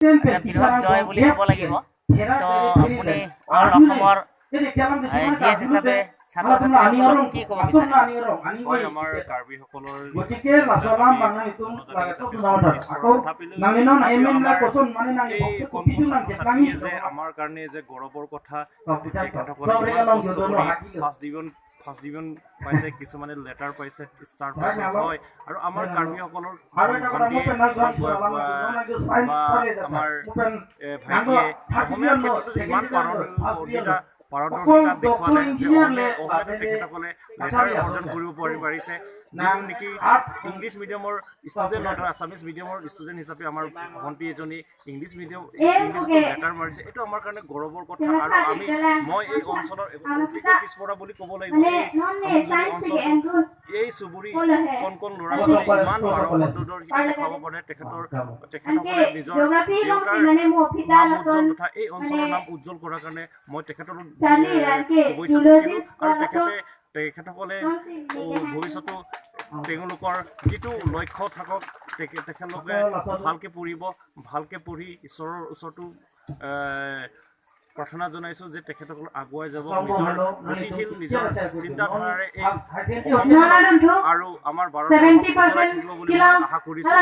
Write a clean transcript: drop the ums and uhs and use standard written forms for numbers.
এটা বৃহৎ জয় বুলি ক'ব লাগিব। তো আপুনি অল অসমৰ জি এছ হিচাপে ছাত্ৰ ছাত্ৰীসকলক কি ক'ব বিচাৰে? হয়, আমাৰ কাৰ্বিসকলৰ এই কণ কণ ছাত্ৰ ছাত্ৰীয়ে যে আমাৰ কাৰণে যে গৌৰৱৰ কথা, তেখেতসকলে ইমান কষ্ট কৰি ফাৰ্ষ্ট ডিভিজন পাইছে, কিছুমানে লেটাৰ পাইছে, ষ্টাৰ পাইছে। হয়, আৰু আমাৰ কাৰ্বিসকলৰ ভণ্টিয়ে বা আমাৰ ভাইটিয়ে অসমীয়াৰ ক্ষেত্ৰতো যে ইমান পাৰদৰ্শিতা দেখুৱালে যে অসমীয়াটো তেখেতসকলে লেটাৰ অৰ্জন কৰিব পাৰিছে, যিটো নেকি ইংলিছ মিডিয়ামৰ ষ্টুডেণ্ট নহয়, আছামিজ মিডিয়ামৰ ষ্টুডেণ্ট হিচাপে আমাৰ ভণ্টি এজনী ইংলিছ মিডিয়াম ইংলিছতো লেটাৰ মাৰিছে। এইটো আমাৰ কাৰণে গৌৰৱৰ কথা। আৰু মই এই অঞ্চলৰ অতিকৈ পিছপৰা বুলি ক'ব লাগিব, এই অঞ্চলটো, এই চুবুৰী কণ কণ ল'ৰা ছোৱালী ইমান পাৰদৰ্শিতা দেখুৱাব পাৰে, তেখেতসকলে নিজৰ দেউতাৰ নাম উজ্জ্বল তথা এই অঞ্চলৰ নাম উজ্জ্বল কৰাৰ কাৰণে মই তেখেতৰ শুভেচ্ছা থাকিলোঁ। আৰু তেখেতসকলে ভৱিষ্যতো তেওঁলোকৰ যিটো লক্ষ্য থাকক, তেখেতলোকে ভালকৈ পঢ়িব, ভালকৈ পঢ়ি ঈশ্বৰৰ ওচৰতো প্ৰাৰ্থনা জনাইছোঁ যে তেখেতসকল আগুৱাই যাব নিজৰ গতিশীল নিজৰ চিন্তাধাৰাৰে এই আৰু আমাৰ ভাৰতবৰ্ষক উজ্জ্বলাই থাকিব বুলি মই আশা কৰিছোঁ।